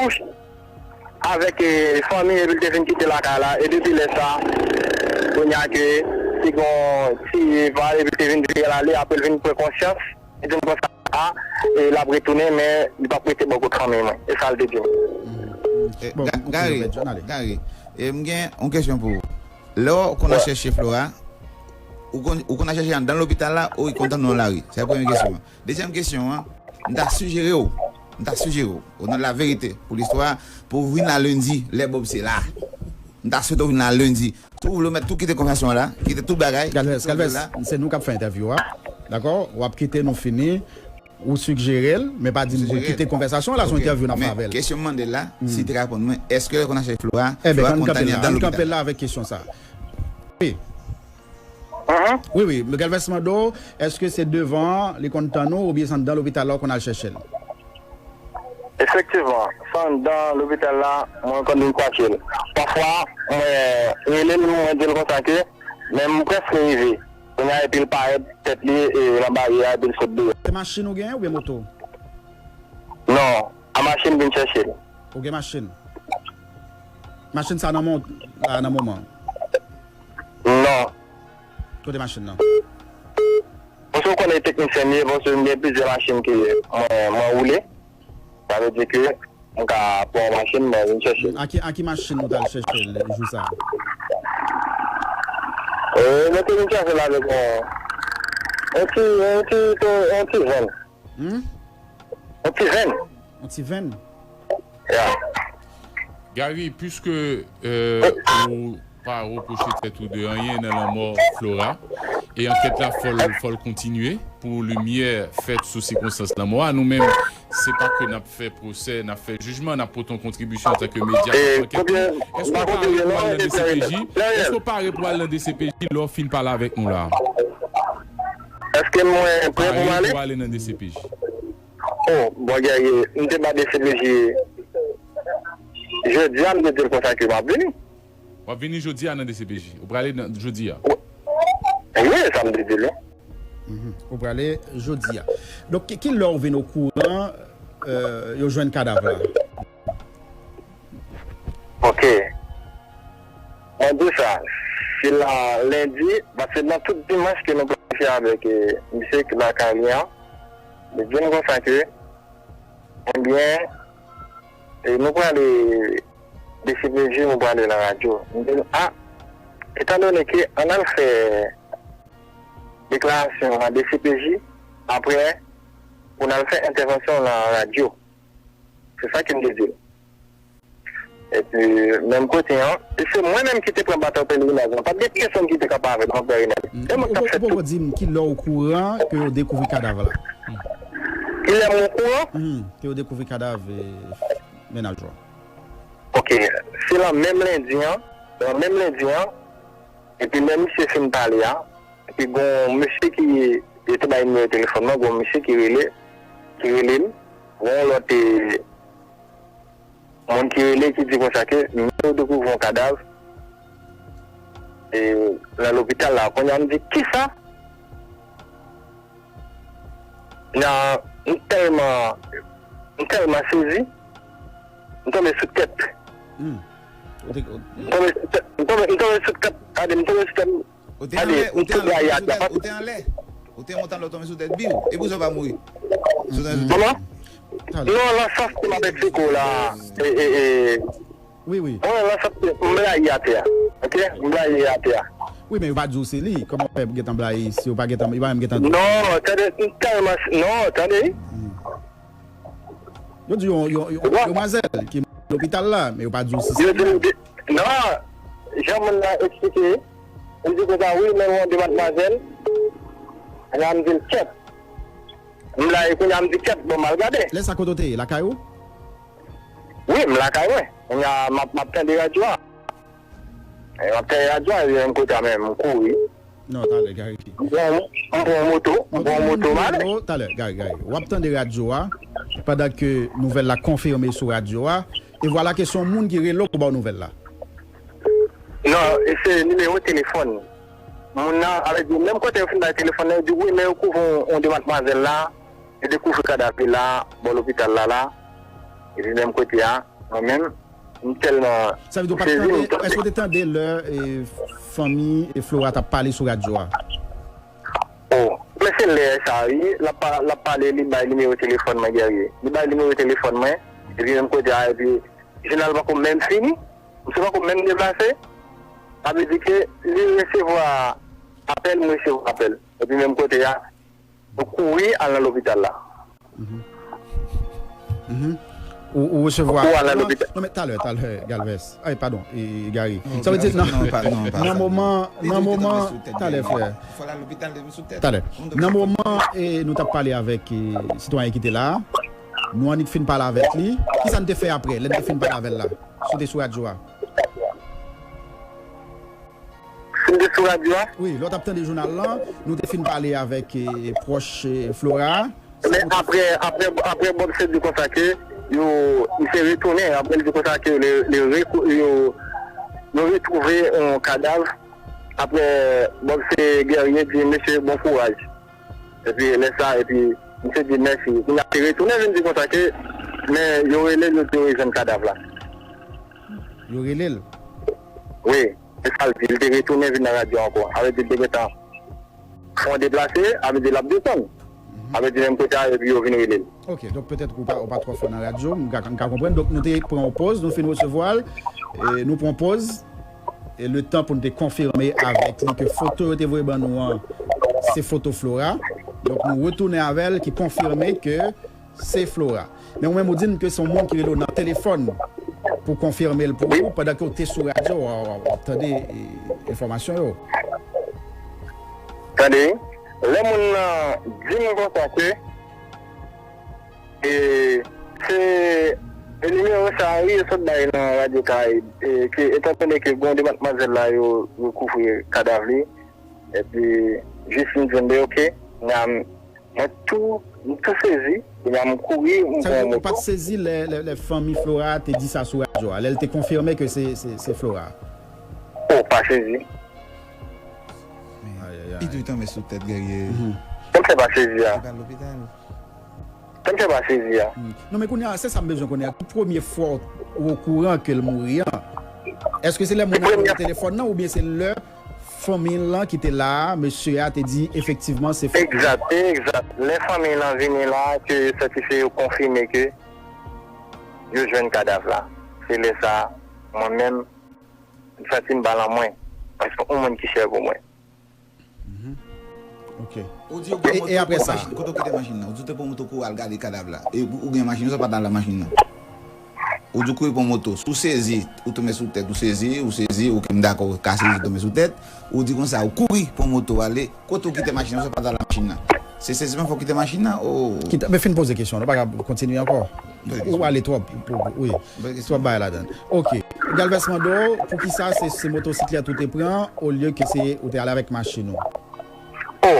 bouch avèk eh, fanmi epi l te vin kite lakay la. E depi lè sa, kounye a ke li gen yon ti val epi l te vin veye l ale, apre l vin pran konsyans, li te pran sa a, e l ap retounen, men li p ap rete bò kot fanmi mwen. E sa l te di m. Eh, Bon, Ga- ok, Gary, Robert John, ale. Gary, eh, m gen yon kesyon pou ou. Lè w konn al chèche Flora, ou konn ou konn al chèche anndan lopital la ou li konn tann nan lari? Se premye kesyon an. Dezyèm kesyon an, m ta sijere w M ta sijere w, o non de la verite, pou listwa, pou w vin la lendi, lè Bob se la. M ta swete w vin la lendi. Si w vle w mèt tou kite konvèsasyon an la, kite tout bagay. Galvez, Galvez, se nou k ap fè entèvyou a. Dakò? W ap kite nou fini. Ou sijere l, men pa di m pou l kite konvèsasyon an la, se yon entèvyou n ap fè avè l. Kesyon m mande l la, si l te ka reponn mwen, èske lè l konn al chèche Flora, Flora konn tann li anndan lopital? Ann kanpe la avèk kesyon sa a. Wi. Wi, wi. Galvez mande w, èske se devan an li konn tann ou, oubyen se anndan lopital la w konn al chèche l? Efektivman, se anndan lopital la, mwen konn vin kwache l. Pafwa, mwen rele l, mwen di l konsa ke, men m prèske rive. Kounye a, epi l parèt, tèt li e, nan baryè a, epi l sot deyò. Se machin ou genyen oubyen moto? Non, a machin vin chèche l. Ou gen machin? Machin sa nan men w la nan moman? Non. Kote machin nan? Paske w konnen teknisyen m ye, paske m gen plizyè machin ke mwen, mwen woule. Sa vle di ke m ka pran yon machin, mwen vin chèche l. A ki, a ki machin ou t al chèche l jou sa a? E, mwen te vin chèche l avèk yon, yon ti, yon ti, yon ti venn. Hmm? Yon ti venn. Yon ti venn? Ya. Gary, puiske euh, ou pa repwoche tèt ou de anyen nan lanmò Flora, e ankèt la fò l, fò l kontinye pou limyè fèt sou sikonstans lanmò a. Nou menm, se pa ke n ap fè pwosè, n ap fè jijman, n ap pote yon kontribisyon antanke medya k ap fè ankèt. Èske w pare pou al nan D C P J? Èske w pare pou al nan D C P J lè w fin pale avèk nou la? Èske mwen prè pou m ale? Pare pou ale nan D C P J? Oh, bon, Guerrier, m te ba D C P J jodi a, m te di l konsa ke m ap vini. W ap vini jodi a nan D C P J? Ou prale nan, jodi a? Wi, sa m te di l, wi. Mhm. Ou prale jodi a. Donk, ki, ki lè w vin okouran, euh, yo jwenn kadav la? Ok. Mwen di sa, se la lendi, paske nan tout dimanch ke nou planifye avèk, eh, misye ki lakay li an, li di m konsa ke, ebyen, eh, nou prale D C P J, nou prale nan radyo. M di l, a, etandone ke ann al fè deklarasyon nan D C P J, apre, pou n al fè entèvansyon nan radyo. Se sa ke m te di l. Epi, menm kote an, e se mwen menm ki te pran baton pelerinaj lan. Pa t gen pèsonn ki te ka pa avè m, Frè Renel. Mm. E mwen k t ap fè tout. Ou poko di m ki lè w okouran ke yo dekouvri kadav la? Ki lè m okouran? Mm, ke yo dekouvri kadav, eh, mennaj ou a. Ok, se lan menm lendi an, lan menm lendi an, epi lè misye fin pale a, epi gon mesye ki, yo te bay nimewo telefòn mwen, gon mesye ki rele, ki rele m, gon lòt, eh, moun ki rele ki di konsa ke men yo dekouvri yon kadav, eh, nan lopital la. Kounye a m di, kisa? Nan, m tèlman, m tèlman sezi, m tonbe sou tèt. Hmm. Ou te, ou M tonbe sou tèt, m tonbe, m tonbe sou tèt, gade, m tonbe sou tèt. Ou te anlè, ou te anlè, ou te anlè, ou te anlè. Ou te monte anlè, ou tonbe sou tèt, biw. E pou sa w pa mouri? Kòman? Non, nan sans ke m ap eksplike w la. E, e, e. Wi, wi. Mwen, nan sans ke m blayi atè a. Ok? M blayi atè a. Wi, men yo pa di w se li. Kòman w fè gentan blayi si yo pa gentan, yo pa menm gentan di w? Non, tande, m tèlman, non, tande. Hmm. Yo di yon, yon, yon demwazèl ki lopital la, men yo pa di w si se li menm. Yo di, non, jan moun nan eksplike, li di konsa, wi, men yon demadmwazèl, la m di l kèt. M la, e kounye a m di kèt, bon, m al gade. Lè sa kote w te ye, lakay ou? Wi, m lakay mwen. Kounye a, m ap, m ap tande radyo a. E, m ap tande radyo a, e menm kote a menm, m kouri. Non, talè, Gary. M pran, m pran moto, m pran moto, m ale. Talè, Gary, Gary. W ap tande radyo a, pandan ke nouvèl la konfime sou radyo a, e vwala ke se yon moun ki rele w pou ba w nouvèl la. Non, e se nimewo telefòn. Moun nan, avè di, menm kote yo fin bay telefòn nan, yo di, wi, men yo kouvri yon, yon demadmwazèl la, yo dekouvri kadav li la, bò lopital la, la. Epi menm kote a, mwen menm, m tèlman sezi, m tonbe. Sa vle di w pa t tande, èske w te tande lè, e, fanmi, e, Flora t ap pale sou radyo a? Oh, men se lè sa, wi, l ap pa-, l ap pale, li bay nimewo telefòn mwen, Guerrier. Li bay nimewo telefòn mwen, epi menm kote a, epi, jounan pako menm fini, misye pako menm deplase, sa vle di ke li resevwa apèl, mwen resevwa apèl. Epi menm kote a, nou kouri al nan lopital la. Mhm. Mhm. Ou, ou resevwa apèl la. Non, men talè, talè, Galvez. Ay, padon, e, e, Gary. Sa vle di, nan, nan moman, nan moman, talè, frè. Talè. Nan moman, e, nou t ap pale avèk, e, sitwayen ki te la a, nou annik fin pale avèk li. Kisa n te fè apre, lè n te fin pale avè l la? Si w te sou radyo a. Si m te sou radyo a? Wi, lè w t ap tande jounal lan, nou te fin pale avèk, e, pwòch, e, Flora a. Men apre, apre, apre Bob se di konsa ke yo, misye retounen, apre l di konsa ke le, le rekou-, yo, yo retwouve yon kadav. Apre Bob se Guerrier di, mesye, bon kouraj. Epi lè sa, epi misye di mèsi. Kounye a te retounen vin di konsa ke, men yo rele l, yo di yo jwenn kadav la. Yo rele l? Wi, se sa l di. Li te retounen vin nan radyo ankò. Sa vle di l te gentan fè yon deplase, sa vle di l ap desann. Sa vle di menm kote a, epi yo vin rele l. Ok, donk petèt ou pa, ou pa twò fò nan radyo, m ka, m ka konprann. Donk nou te pran yon pòz, nou fin resevwa l, e nou pran yon pòz, e le tan pou n te konfime avèk li ke foto yo te voye ban nou an, se foto Flora. Donk nou retounen avè l ki konfime ke se Flora. Men ou menm ou di n ke se yon moun ki rele w nan telefòn pou konfime l pou ou, pandan ke w te sou radyo, w, w, w ap tande, e, enfòmasyon yo. Tande, lè moun nan di m konsa ke, e, se, e, nimewo sa a, wi, yo sot bay nan Radyo Karayib, e, ke, etandone ke gen yon dematmwazèl la, yo, yo rekouvri kadav li, epi, jis m di m, ben, ok, m, mwen tou, m tou sezi, kounye a m kouri, m pran yon moto. Sa vle di ou pa t sezi lè, lè, lè fanmi Flora te di sa sou radyo a, lè l te konfime ke se, se, se Flora? O, pa sezi. Ayayay. Pito tanmen sou tèt Guerrier. Mhm. Sa m fè pa sezi a? Li pa lopital. Sa m fè pa sezi a? Hmm. Non, men kounye a, se sa m bezwen konnen. Premye fwa w okouran ke l mouri an, èske se lè moun nan rele telefòn nan, oubyen se lè fanmi l lan ki te la a, mesye a te di efektivman se fanmi l? Egzat, egzat. Lè fanmi l lan vini la, ke yo sètifye, yo konfime ke yo jwenn kadav la. Se lè sa a, mwen menm, m santi m pa lan mwen. Paske yon moun ki chè pou mwen. Mhm. Ok. Ou di ou pran moto, ou pran machin. Kote w kite machin nan? Ou di ou te pran moto pou w al gade kadav la. E ou, ou gen machin nan, sa pa t al nan machin nan. Ou di ou kouri pran moto. Si w sezi, ou tonbe sou tèt, ou sezi, ou sezi, ok, m dakò, ou ka sezi, tonbe sou tèt. Ou di konsa, ou kouri pran moto ale. Kote w kite machin nan, sa pa t al nan machin nan. Se seziman fò w kite machin nan, o. Kite, men fin poze kesyon, nou pa ka kontinye ankò. Ou ale twòp, pou, wi. Twòp bagay ladan. Ok. Galvez mande w, poukisa se, se motosiklèt ou te pran, olye ke se ou te ale avèk machin ou? O,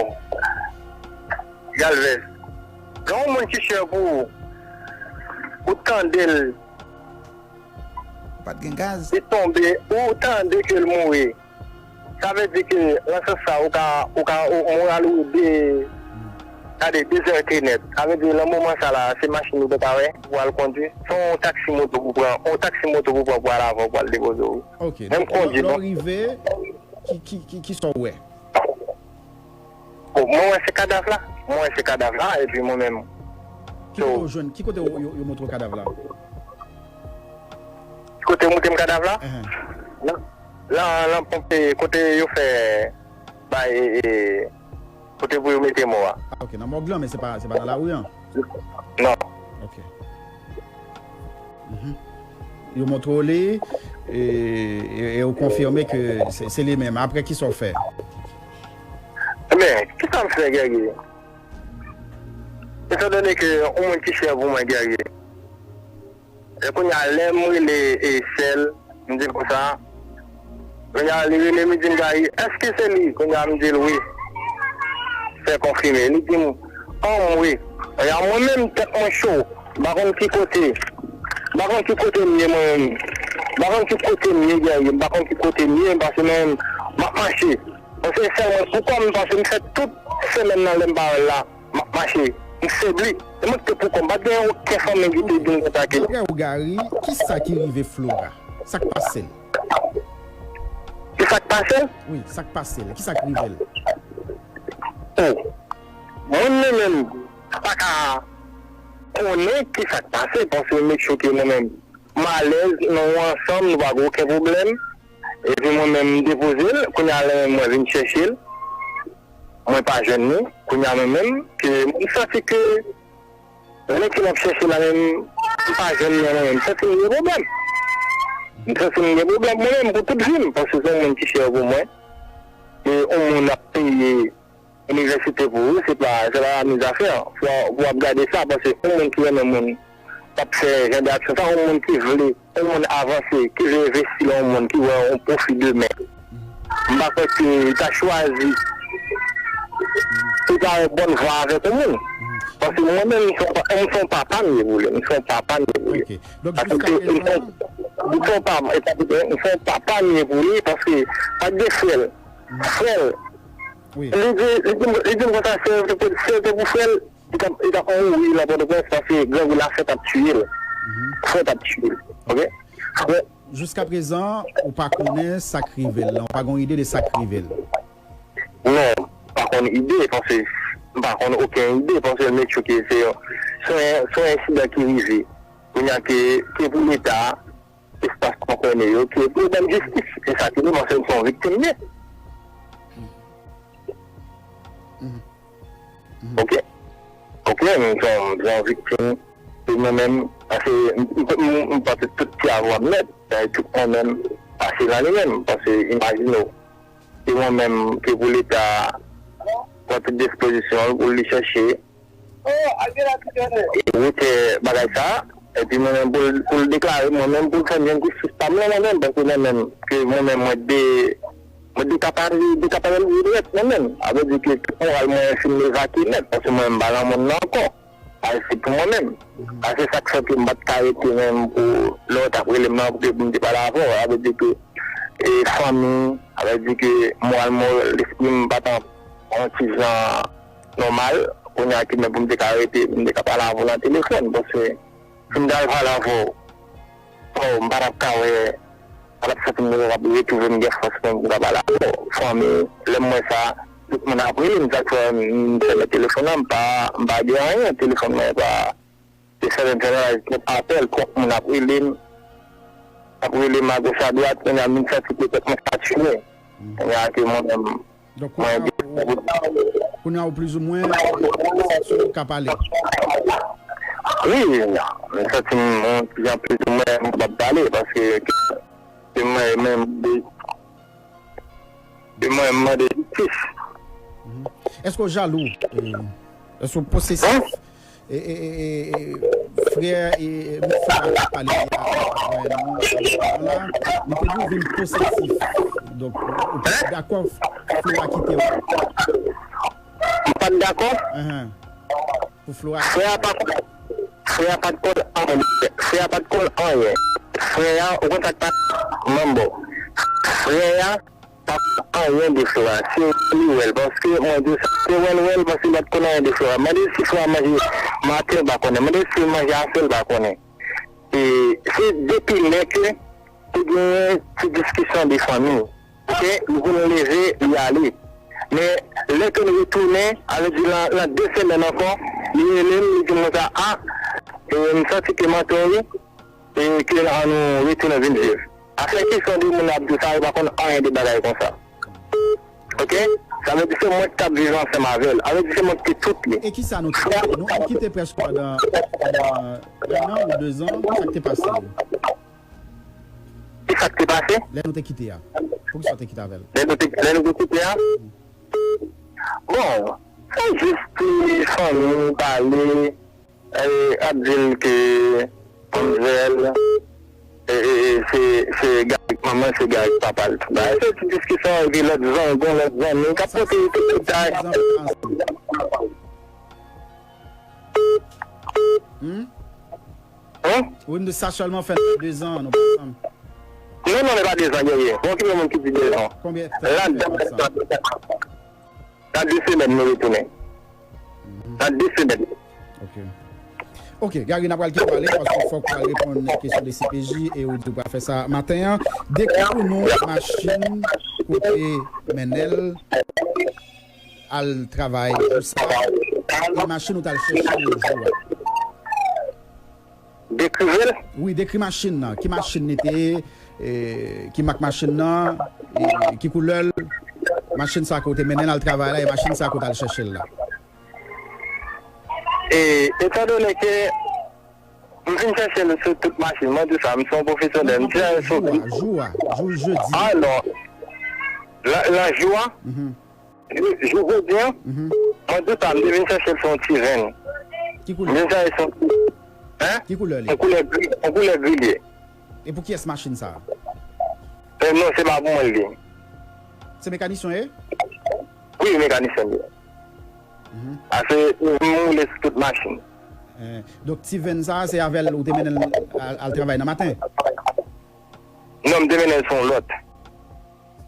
Galvez, gen yon moun ki chè pou ou, ou tande l. Ou pa t gen gaz? Li tonbe, ou tande ke l mouri. Sa vle di ke, nan sans sa, ou ka, ou ka, ou, moral ou de, gade, dezète nèt. Sa vle di, nan moman sa la, se machin ou te ka wè, pou al kondwi. Se yon taksi moto pou pran, yon taksi moto pou pran, pou al avè w, pou al depoze w. Ok, menm donk, kondwi, lè w rive, ki, ki, ki, ki sa w wè? Bon, mwen wè se kadav la. Mwen wè se kadav la, epi mwen menm. Ki kote w jwenn, ki kote yo, yo, yo montre w kadav la? Ki kote yo montre m kadav la? Lan, lan, lan ponpe, kote yo fè bay, e, e, kote pou yo mete mò a. Ah, ok, nan mòg lan, men se pa, se pa nan lari an? Non. Ok. Mhm. Yo montre w li, e, e, e ou konfime ke se, se li menm. Apre, kisa w fè? Men, kisa m fè, Guerrier? Etandone ke yon moun ki chè pou mwen, Guerrier. E kounye a, lè m rele, e, sè l, m di l konsa. Kounye a, li rele m, li di m, Gary, èske se li? Kounye a, m di l wi. Fè konfime. Li di m, anmwe. Kounye a, mwen menm, tèt mwen cho. M pa konn ki kote. M pa konn ki kote m ye, mwen menm. M pa konn ki kote m ye, Guerrier. M pa konn ki kote m ye, paske mwen menm, m ap mache. Mwen se sèlman pou kò m, paske m fè tout semèn nan lè m pa wè l la. M ap mache, m febli. E mwen ki te pou kò m, pa t gen okenn fanmi ki te di m konsa ke. Daprè w, Gary, kisa ki rive Flora? Sa k pase l? Ki sa k pase l? Wi, sa k pase l? Kisa k rive l? O, mwen menm, m pa ka konnen kisa k pase, paske make sure ke mwen menm, m alèz, nou ansanm, nou pa gen okenn pwoblèm. Epi mwen menm, m depoze l, kounye a, lè menm mwen vin chèche l, mwen pa jwenn li. Kounye a, mwen menm, ke m santi ke lè ke m ap chèche la menm, M pa jwenn nan mwen menm. M santi m gen pwoblèm. M santi m gen pwoblèm mwen menm pou tout vi m, paske se yon moun ki chè pou mwen. E yon moun ap peye inivèsite pou ou, se pa, se pa la menm zafè. Fò, fò w ap gade sa, paske yon moun ki renmen moun, k ap fè jan de aksyon sa, yon moun ki vle, yon moun avanse, ki vle envesti nan yon moun, ki wè yon pwofi demen. M pa kwè ke li ta chwazi, li ta yon bòn vwa avèk yon moun. Paske mwen menm, m se yon pa-, m se yon papa m ye pou li, m se yon papa m ye pou li. Ok. Donk, paske jiska se, m se prezan, yon, m se yon pa-, e pa, m se yon papa m ye pou li, paske pa gen frè l. Frè l, wi, li di, li di, li di m konsa, si se te pou, si se te pou frè l, li t ap, li t ap mouri nan Pòtoprens paske grangou lafè t ap tiye l. Fè t ap tiye l. Ok? Fè. Jiska prezan, ou pa konnen sa k rive l lan, ou pa gen yon ide de sa k rive l? Non, m pa konn ide, paske m pa konn okenn ide, paske m te tchouke se yon, se yon, se yon ensidan ki rive. Kounye a ke, ke pou Leta, espas konsène yo, ke pou yo ban m jistis. Se sa ki nou, paske m se yon viktim m ye. Ok? Ok, m se yon, m se yon viktim. E mwen menm, paske m, m, m, m panse tout ti avwa m nèt, e tout mwen menm, pase nan li menm, paske imajine w, se mwen menm ke pou Leta pran tout dispozisyon l pou li chèche wote bagay sa a, epi mwen menm pou l, pou l deklare mwen menm, pou l fè m jwenn jistis pa m lan mwen menm, paske mwen menm, ke mwen menm, mwen de, mwen dekapare, dekapare l dirèk mwen menm. Sa vle di ke tout moral mwen fin evakye nèt, paske mwen menm m pa nan mond nan ankò. Sa se pou mwen menm. Sa se sa k fè ke m pa t ka rete menm pou lè w t ap rele m nan pou ke pou m te pale avè w. Sa vle di ke, e, fanmi, sa vle di ke moral mwen, lespri m pa t an, an ti jan nòmal, kounye a ki menm pou m te ka rete, pou m te ka pale avè w nan telefòn, paske si m t al pale avè w, oh, m pa t ap ka wè, m pa t ap santi m kapab retwouve m gen fòs pou m ka pale avè w. Fanmi, lè m wè sa, tout moun ap rele m, sa k fè m fèmen telefòn nan, m pa, m pa gen anyen, telefòn mwen pa, se fèmen, fèmen, twòp apèl, twòp moun ap rele m, ap rele m agoch adwat, kounye a m vin santi ke tèt mwen satire. Kounye a ke mwen menm, donk, kounye a, ou, kounye a, ou plizoumwen, ou santi w ka pale? Wi, m santi m, m, jan plizoumwen m kapab pale, paske se mwen menm, de, se mwen m mande jistis. Èske w jalou? E, èske w posesif? E, e, e, e, e, frè, e, e, moun frè a pale a, a, a, nou, nou la, li te di w vin posesif. Donk, ou, ou pa t dakò Flora kite w? M pa t dakò? Pou Flora kite w. Frè a pa, frè a pa t konn anyen. Frè a pa t konn anyen. Frè a, ou konn sa k pa, manbo. Frè a, pa anyen de Flora. Se li wè l, paske mwen di w sa, se wè l wè l, paske li pa t konn anyen de Flora. Mande l si Flora manje maten, li pa konnen. Mande l si l manje aswè, li pa konnen. E se depi lè ke te genyen ti diskisyon de fanmi. Ok, li vin leve, li ale. Men lè ke l retounen, sa vle di lan, lan de semèn ankò, li rele m, li di m konsa, a, e, m santi ke m atò, wi. E ke ann nou retounen vin viv. Afè kesyon de moun ap di sa, yo pa konn anyen de bagay konsa. Ok? Sa vle di se mwen k t ap viv ansanm avè l. Sa vle di se mwen k te tout li. E kisa nou te fè? Nou, nou kite prèske pandan, pandan un an ou deux ans. Sa k te pase? Kisa k te pase? Lè nou te kite a. Poukisa w te kite avè l? Lè nou te, lè nou te kite a? Bon, se jis ti fanmi pale, e, ap di l ke manmzèl, e, e, e, se, se gari k manman l, se gari k papa l. Bagay se ti diskisyon epi lòt zanmi, gon lòt zanmi k ap pote tout detay. Hmm? Hein? Ou di m sa sèlman fè de zan nou pa ansanm. Non, non, li pa de zan, Guerrier. Bon, ki moun ki di de zan? Konbyen tan nou fè ansanm? Nan de semèn nou retounen. Nan de semèn. Ok. Ok, Gary, n ap pral kite w ale, paske fòk w al reponn kesyon de C P J e ou di w pral fè sa maten an. Dekri pou nou machin kote mennen l al travay jou sa a, e machin ou t al chèche l jou a. Dekri l? Wi, dekri machin nan. Ki machin li te ye? E, ki mak machin nan? E, ki koulè l? Machin sa ke w te mennen l al travay la, e machin sa ke w t al chèche l la. E, etandone ke M vin chèche l sou tout machin. Mwen di w sa, m se yon pwofesyonèl. M chèche l sou. Jou a, jou a, jou jedi. Ah non. Lan, lan jou a? Mhm. Jou jodi an, mhm, mwen di w sa, m te vin chèche l sou yon ti venn. Ki koulè? M vin chèche l sou yon ti. Hein? Ki koulè li? Yon koulè gri, yon koulè gri li ye. E pou kiyès machin sa a? Eh, non, se pa pou mwen li ye. Se mekanisyen w ye? Wi, mekanisyen m ye. Mhm. Ase, m woule sou tout machin. Eh, donk, ti venn sa a, se avè l ou te mennen l al, al travay nan maten? Non, m te mennen l sou yon lòt.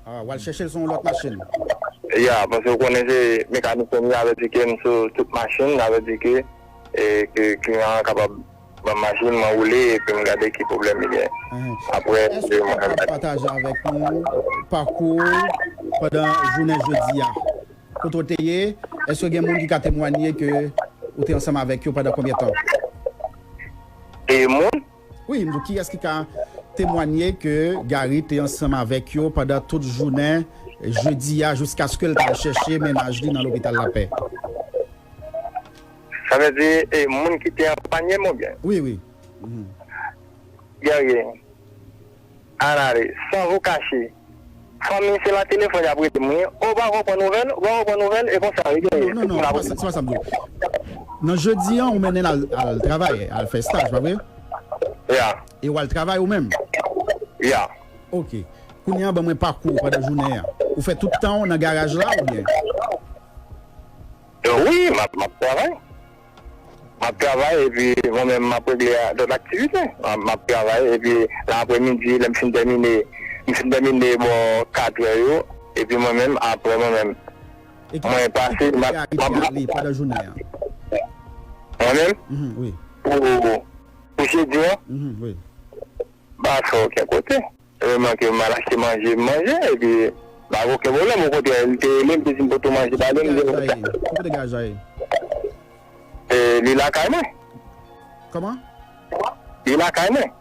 Ah, w al chèche l sou yon lòt machin? Ya, paske w konnen se mekanisyen m ye, sa vle di ke m sou tout machin, sa vle di ke, e, ke kliyan an kapab ban m machin, mwen woule, epi m gade ki pwoblèm li gen. Enhen. Apre, èske w kapab pataje avèk nou pakou w pandan jounen jodi a? Kote w te ye? Èske gen moun ki ka temwanye ke ou te ansanm avèk yo pandan konbyen tan? E moun? Wi, m di w, kiyès ki ka temwanye ke Gary te ansanm avèk yo pandan tout jounen jedi a, jiskaske l t al chèche mennaj li nan lopital Lapè? Sa vle di, e, moun ki te anpanye m oubyen? Wi, wi. Mhm. Gary, ann ale, san vo kache. Fanmi se nan telefòn y ap rele m, wi. O, ou pa ko pran nouvèl, ou pa ko pran nouvèl, e konsa, wi, gen. Non, non, non, se pa sa, se pa sa m di w. Nan jedi an, ou mennen l al, al travay, al fè estaj, pa vre? Ya. E w al travay ou menm? Ya. Ok. Kounye a, ban mwen pakou w pandan jounen an. Ou fè tout tan w nan garaj la, oubyen? Wi, m ap, m ap travay. M ap travay epi mwen menm m ap regle a, dòt aktivite. M ap, m ap travay epi nan apremidi, lè m fin tèmine, m fin tèmine bò katrè yo, epi mwen menm, apre mwen menm, mwen pase, m ap, m ap, pandan jounen an? Mwen menm? Mhm, wi. Pou, pou jedi an? Mhm, wi. M pa fè okenn kote. Sèlman ke m al achte manje, m manje, epi m pa gen okenn pwoblèm. Okontrè, li te rele m, te di m poto manje ba li, m di l. Kote garaj la ye? E, li lakay mwen. Kòman? Li lakay mwen.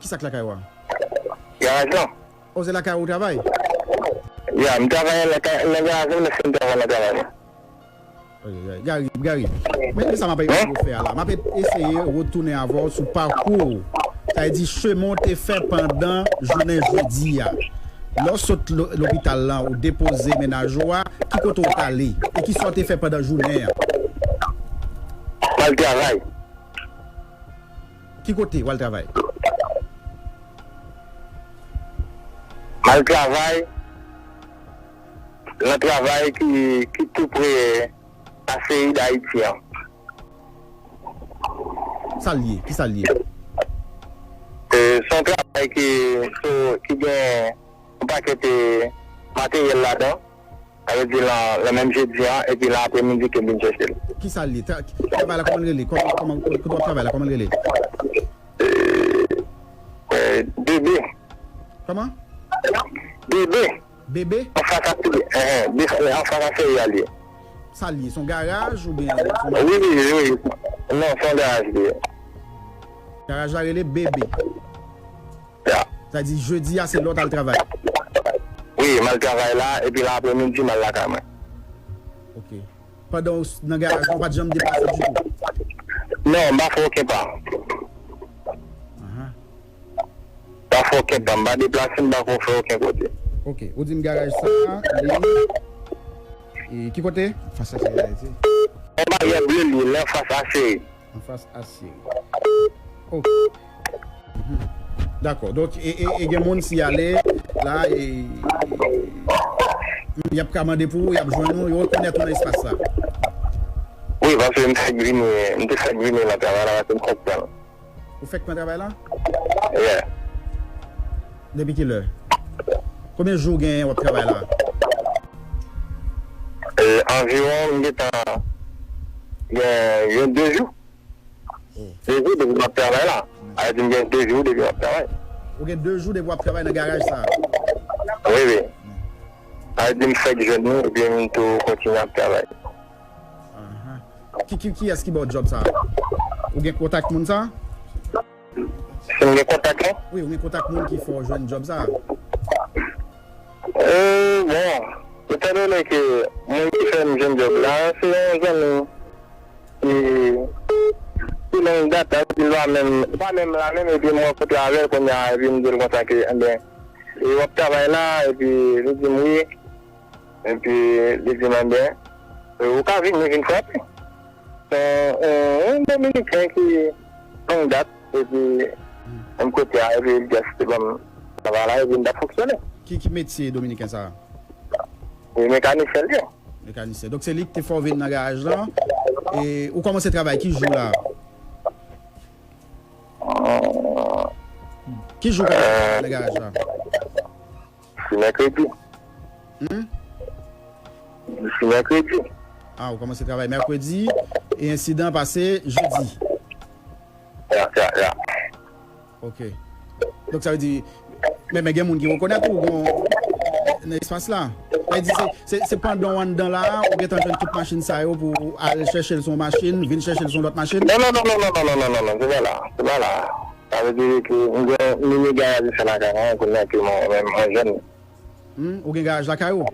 Ki sa k lakay ou a? Garaj lan. O, se lakay ou travay? Ya, m travay lakay, nan garaj lan, men se m travay nan travay mwen. Ay, ay, ay. Gary, Gary, men sa m ap eseye fè a la. M ap eseye retounen avè w sou pakou w. Sa vle di chemen w te fè pandan jounen jodi a. Lè w sot lo-, lopital lan, ou depoze mennaj ou a, ki kote w t ale? E ki sa w te fè pandan jounen an? M al travay. Ki kote w al travay? M al travay nan travay ki, ki tou pre Aseri Dayiti an. Sa l ye? Ki sa l ye? E, se yon travay ki, ki gen yon pakèt, e, materyèl ladan. Sa vle di nan, nan menm jedi an, epi nan apremidi ke m vin chèche l. Ki sa l ye? Tra-, travay la, kòman l rele? Kòman, kòman, kote w ap travay la, kòman l rele? E, e, Bebe. Kòman? Bebe. Bebe? Anfas a, enhen, Bebe, anfas a Aseri a li ye. Sa l ye? Se yon garaj oubyen se yon... Wi, wi, wi. Non, se yon garaj li ye. Garaj la rele Bebe. Ya. Sa di jedi a se lè w t al travay? Wi, m al travay la, epi nan apremidi, m al lakay mwen. Ok. Pandan w s-, nan garaj la, ou pa t janm deplase ditou? Non, m pa fè okenn pa. Ahan. M pa fè okenn pa, m pa deplase, m pa ko fè okenn kote. Ok, ou di m garaj sa, li, e, ki kote? Fas a Seri Dayiti. Yon baryè ble li, l anfas a Seri. Anfas a Seri. Ok. Mhm. Dakò. Donk, e, e, e gen moun si y ale la, e, e, y ap ka mande pou ou, y ap jwenn ou, yo rekonèt ou nan espas la. Wi, paske m fèk vini, m te fèk vini nan travay la, paske m fèk pran. Ou fèk pran travay la? Yeah. Depi kilè? Konbyen jou w genyen w ap travay la? E, anviwon, m gentan gen, gen de jou. Oh. De jou depi m ap travay la. Sa vle di m gen de jou depi m ap travay. Ou gen de jou depi w ap travay nan garaj sa a? Wi, wi. Sa vle di m fèk jwenn li, epi m tou kontinye ap travay. Ahan. Ki, ki, kiyès ki ba w djòb sa a? Ou gen kontak moun sa a? Si m gen kontak li? Wi, ou gen kontak moun ki fè w jwenn djòb sa a? E, bon, etandone ke moun ki fè m jwenn djòb la, se yon zanmi ki, ki nan dat, sa vle di l pa menm, li pa menm la menm, epi m rankontre avè l kounye a, epi m di l konsa ke, enben, e w ap travay la, epi li di m wi, epi li di m, enben, e, ou ka vini, vin frape. Se yon, yon Dominiken ki longue date, epi menm kote a, epi li just te ban m travay la, epi m t ap fonksyone. Ki, ki metye Dominiken sa a? E mekanisyen l ye. Mekanisyen. Donk, se li ki te fè w vin nan garaj lan. E ou kòmanse travay ki jou la? Ki jou w kòmanse travay nan garaj la? Se mèkredi. Hmm? Se mèkredi. Ah, ou kòmanse travay mèkredi. E ensidan pase jedi. Ya, ya, ya. Ok. Donk, sa vle di, men, men gen moun ki rekonèt ou gon nan espas la. Sa vle di, se, se, se pandan w anndan la, ou gentan jwenn tout machin sa yo pou al chèche l sou yon machin, vin chèche l sou yon lòt machin? Non, non, non, non, non, non, non, non, non, se pa la. Se pa la. Sa vle di ke m gen mini garaj isit lakay mwen, kounye a ke mwen menm, mwen jwenn. Hmm, ou gen garaj lakay ou?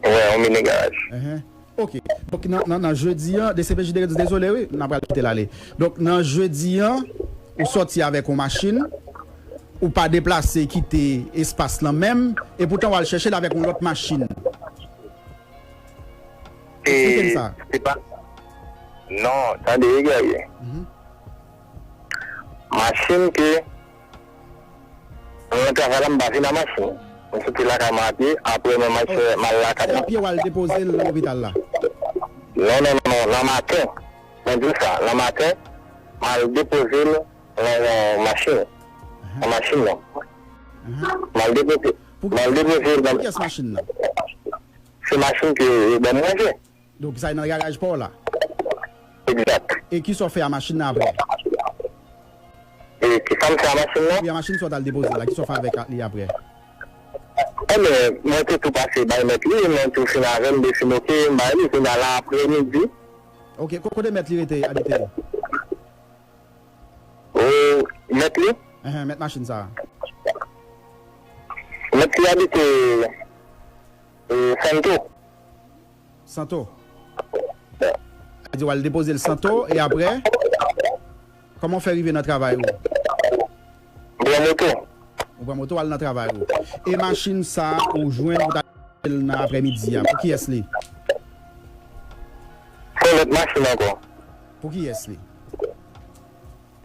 Wi, yon mini garaj. Enhen. Ok. Donk, nan, nan, nan jedi an, D C P J te di dezole, wi, n a pral kite l ale. Donk, nan jedi an, ou sòti avèk yon machin, ou pa deplase kite espas lan menm, e poutan w al chèche l avèk yon lòt machin. Eksplike m sa. Se pa, non, tande, Guerrier. Mhm. Machin ke, mwen nan travay la, m pa vin a machin. Mwen soti lakay mwen a pye, apre mwen mache, m al lakay mwen. Se a pye w al depoze l nan lopital la? Non, non, non, non, nan maten. Mwen di w sa, nan maten, m al depoze l nan, nan machin. Nan machin nan. M al depoze, m al depoze l nan. Pou kiyès machin nan? Se machin ke yo ban m manje. Donk, sa e nan garaj pa w la? Egzak. E kisa w fè a machin nan apre? E kisa m fè a machin nan? Wi, a machin sa w t al depoze la, kisa w fè avèk li apre? Enben, mwen te tou pase bay mèt li, mwen tou fin avè l, m te fin oke, m bay li, kounye a la aprè midi. Ok, ko-, kote mèt li rete, abite? O, mèt li? Enhen, mèt machin sa a. Mèt li abite, e, Santo. Santo. Sa vle di w al depoze l Santo, e apre, kòman w fè rive nan travay ou? M pran moto. Ou pran moto, w al nan travay ou. E machin sa a, ou jwenn ou t al chèche l nan aprèmidi a, pou kiyès li? Se yon lòt machin ankò. Pou kiyès li?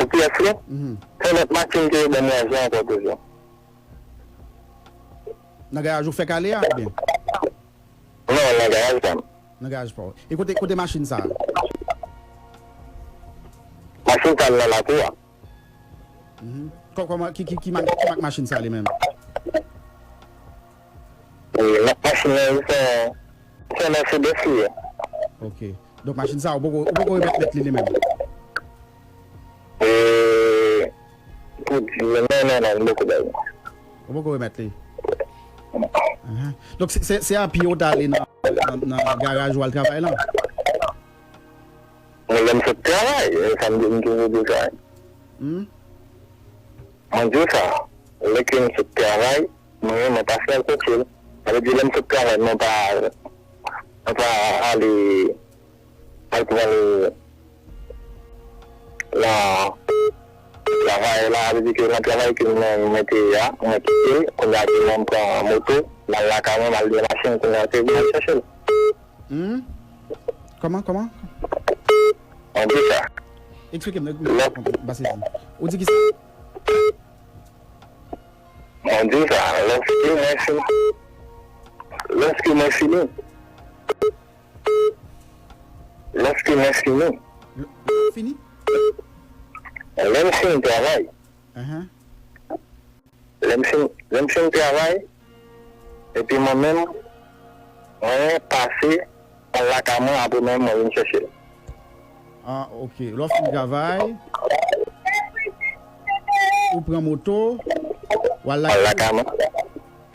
Pou kiyès li? Mhm. Se yon lòt machin ke yo ban m manje ankò toujou. Nan garaj ou fèk ale a, oubyen? Non, nan garaj pa m. Nan garaj pa w. E kote, kote machin sa a? Machin sa a nan lakou a. Mhm. Kò-, kòman, ki, ki, ki ma-, ki mak machin sa a li menm? E, mak machin nan, se, se Mercedes li ye. Ok. Donk, machin sa a, ou poko, ou poko remèt mèt li, li menm? E, pou di, non, non, non, m poko bay. Ou poko remèt li? Ahan. Donk, se, se, se a pye ou t ale nan, nan, nan garaj ou al travay lan? Mwen, lè m sot travay, e, sa m di, m toujou di sa. Hmm? Mwen di w sa, lè ke m sot travay, mwen, mwen pase al chèche l. Sa vle di, lè m sot travay, mwen pa, mwen pa ale al pran l nan travay la, sa vle di ke nan travay ke mwen, mwen te ye a, mwen kite l, kounye a ke mwen pran moto, m al lakay mwen, m al dèyè machin, kounye a ke mwen al chèche l. Hmm? Kòman, kòman? Mwen di sa. Eksplike m, m pa sezi. Ou di kisa? Mwen di sa, lòske mwen fin, lòske mwen fini, lòske mwen fini, L-, l-, fini? Lè m fin travay, Ahan. lè m fin, lè m fin travay, epi mwen menm, mwen pase al lakay mwen, apre mwen, mwen vin chèche l. Ah, ok. Lè w fin travay, ou pran moto, w al lakay ou. Al lakay mwen.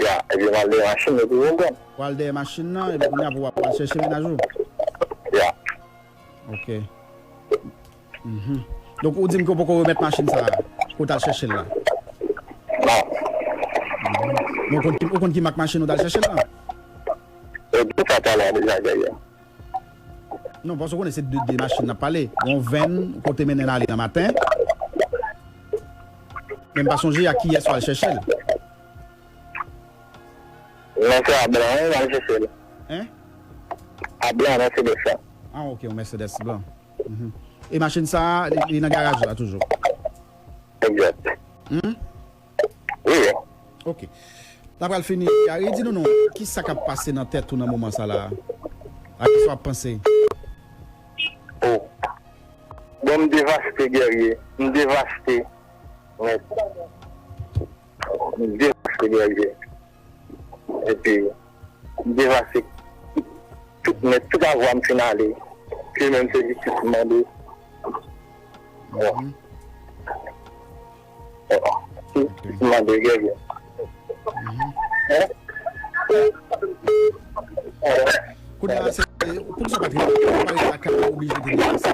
Ya, epi m al dèyè machin, epi m pran. W al dèyè machin nan, epi kounye a pou w ap al chèche mennaj ou. Ya. Ok. Mhm. Donk, ou di m ke w poko remèt machin sa a, ke w t al chèche l la? Non. Mhm. Men w konn ki, ou konn ki mak machin ou t al chèche l la? E di sa talè deja, Guerrier. Non, paske w konnen se de, de machin n ap pale. Yon venn, kote mennen l ale nan maten. Men m pa sonje a kiyès w al chèche l. Non, se a blan an, m al chèche l. Hein? A blan, Mercedes la. Ah, ok, yon Mercedes blan. Mhm. E machin sa a, li, li nan garaj la toujou? Egzat. Hmm? Wi, wi. Ok. N ap pral fini. Gary, di nou non, ki sa k ap pase nan tèt ou nan moman sa la? A ki sa w ap panse? Oh. Bon, m devaste, Guerrier. M devaste. Nèt. M devaste, Guerrier. Epi, m devaste tout nèt, tout avwa m fin ale. Ke menm se jistis m mande. Bon. Mhm. Bon. Jistis m mande, Guerrier. Mhm. Kounye a, se, poukisa w pa t rete lakay ou oblije te deplase?